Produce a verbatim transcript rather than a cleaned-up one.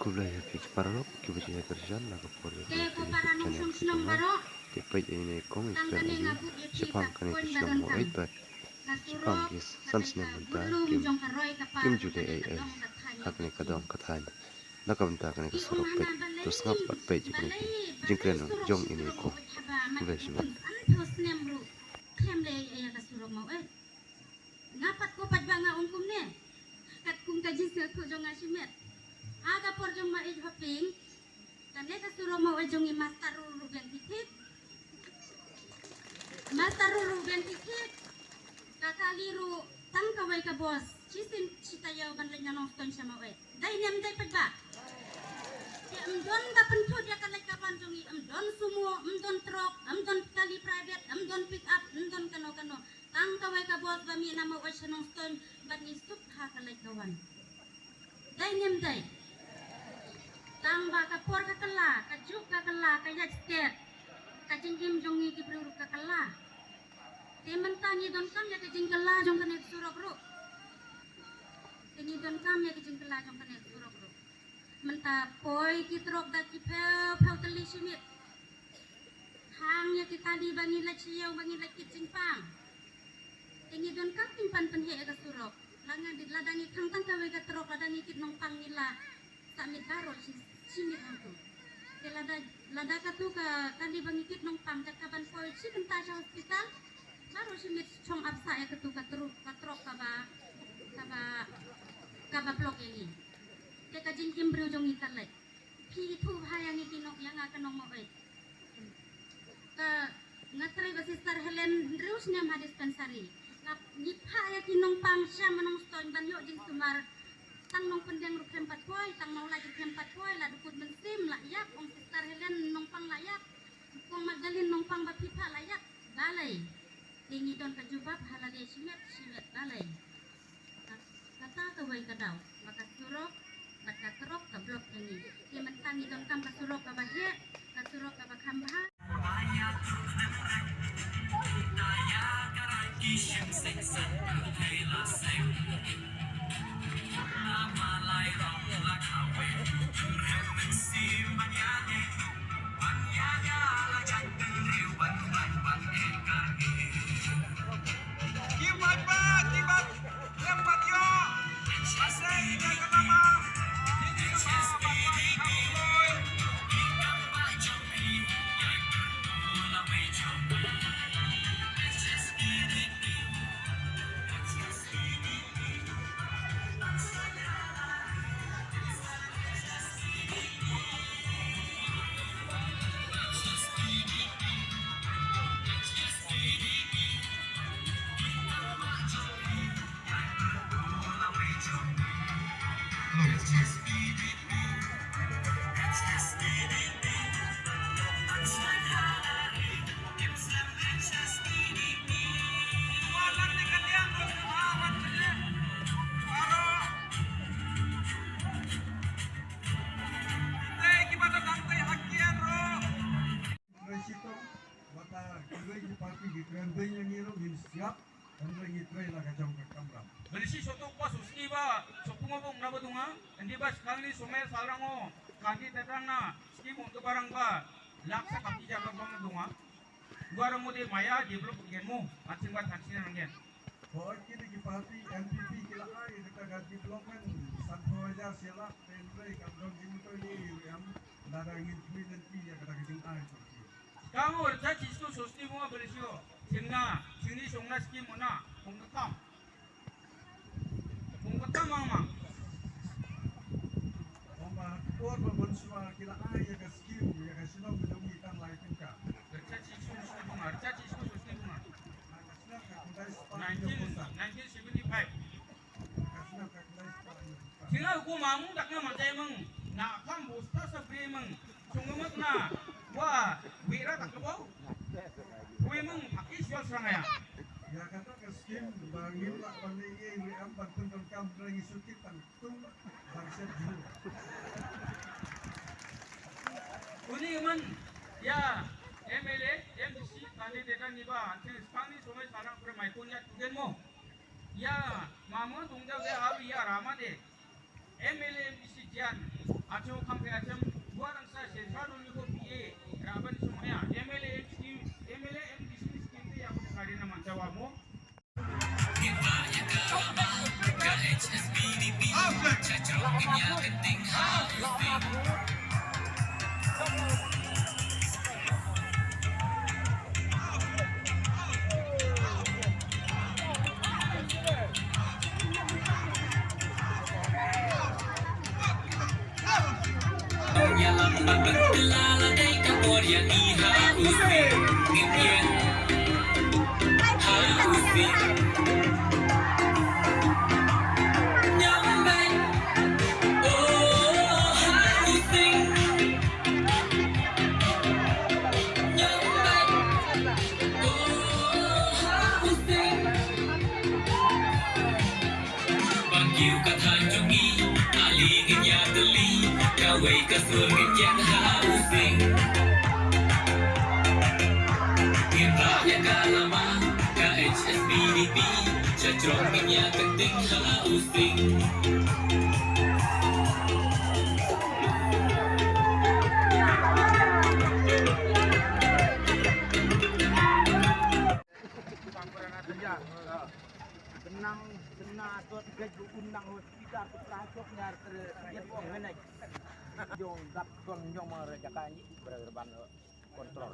Khublei ïa phi ki paralok kiba ju ïa kyrshan na ka por ïa ka YouTube channel jong nga. Te peit ïa ine i kong i kren ïa shaphang kane ka shnong Maweit bad shaphang ki san snem mynta kim, kim ju leh ei ei ha kane ka dong ka thaiñ na ka bynta kane ka surok. Peit, to sngap bad peit ïa kane ka jingkren jong ine i kong. Khublei shibun. Nga pat ko pat ba nga ong kumne. Katkum ka jingsngewthuh jong nga shimet. Ha ka por jong Maweit Hoping, kane ka surok Maweit jong ngi master ruh ruh biang thik thik. Master ruh ruh biang thik thik. Ka kali ruh tang kawei ka bos. Shisien shi taïew ban leit na Nongstoiñ sha Maweit. Dei ne ym dei pat ba? Te ym don ba pynthut ïa ka leit ka wan jong ngi, ym don sumo, ym don trok, ym don kali private, ym don pick up, ym don kano kano. Tang kawei ka bos ba mih na Maweit sha Nongstoiñ bad ngi suk ha ka leit ka wan. Dei ne ym dei? Tang ba ka por ka kylla, ka juk ka kylla, ka ïaid stet, ka jingim jong ngi ki briew ruh ka kylla. Te mynta ngi donkam ïa ka jingkylla jong kane ka surok ruh. Te ngi donkam ïa ka jingkylla jong kane ka surok ruh. Mynta poi ki trok da ki phew phew tylli shi miet. Hang ïa ki kali ba ngi leit sha ïew ba ngi leit kit jingpang. Te ngi donkam kin pan pynheh ïa ka surok. Lada ngi, lada ngi khang tang kawei ka trok, lada ngi kit nongpang ngi la sah miet baroh shi, shi miet hangtu. Te lada, lada katu ka kali ba ngi kit nongpang kat ka ban poi shi kynta sha hospital, baroh shi miet shong ap sah ïa katu ka trok, ka trok kaba, kaba, kaba block ïa ngi. Te ka jingim briew jong ngi ka leit. Phi ithuh bha ïa ngi ki nong, ïa nga ka nong Maweit. Ka, nga trei bad Sister Helen hynriew snem ha dispensary. Nga, ngi phah ïa ki nongpang sha Nongstoiñ ban ïoh jingsumar. Tang nongpyndeng ruh khlem pat poi, tang nonglait ruh khlem pat poi, la dkut mynsiem la ïap, ong Sister Helen nongpang la ïap. Kong Magdalene nongpang ba phi phah la ïap. Balei? Te ngi don ka jubab ha lade shimet shimet balei. Ka, kata kawei ka daw ba ka surok bad ka trok ka block ïa ngi. Te mynta ngi donkam ka surok kaba heh, ka surok kaba kham bha. Shitom, bad kiwei ki party ki kren beiñ ïa ngi ruh ngin siap, hynrei ngi trei la ka jong ka kamram. Bad shi soto kwa su ski ba, sopungo bong na ba dunga, andi ba skang ni somel sarang o, kandi datang na, ski bong ke barang ba, lak sa kaki jaga bong dunga. Dua rang mo de maya, develop gen mo, atsing ba thansi nang gen. Hooid, kine ki party N P P ki la ai kata ka development sanphew hajar shilak, hynrei kam don jingmyntoi ne U M, lada ngin kmen lynti ïa kata ka jingai. Ka ngur ta chi sku sosti mo belisio, singna, singni songna ski mona, kong kam. Kong kam mang mang. Ong ba por ba mynshuwa ki la ai ïa ka skim, ïa ka shnong ka jong ngi tang lai tyngka. Rcha chi sku sosti mo, rcha chi sku sosti mo. Nineteen, nineteen seventy-five. Shinga ku mamung dak nga manjai mung. Na kam bosta sa bri mung. Sungumak na. Wa, wira tak kebau. Kui mung, aki sial serang ya. Ya kata ka skim ba ngim lah ban leh ei wi am ban pyndonkam ba ngi sukit tang tung ban set jhu. Uni man ya M L A, M D C, tani dedan ni ba, anti skang ni somai sarang pre mai kun ya tugen mo. Ya, mamo tunggal de awi ya rama de. M L A M D C jian. Acho kam ke achem buat ang sa sesha dulu ko P A raban semaya M L A M scheme, M L A M D C scheme te ya ko kari na mancha wa mo. Ban kiew ka thaiñ jong ngi, ale ngin ïa tylli, kawei ka sur ngin ïeng ha u sing. Ngin rah ïa ka lama, ka H S P D P, sha jrong ngin ïa kynting ha u sing. Benang, benang, tot, gaj, unang, hospital, tu, kasok, nyar, ter, ya, po, menai. Jong, gap, kon, jong, ma, raja, kani, ber, ban, kontrol.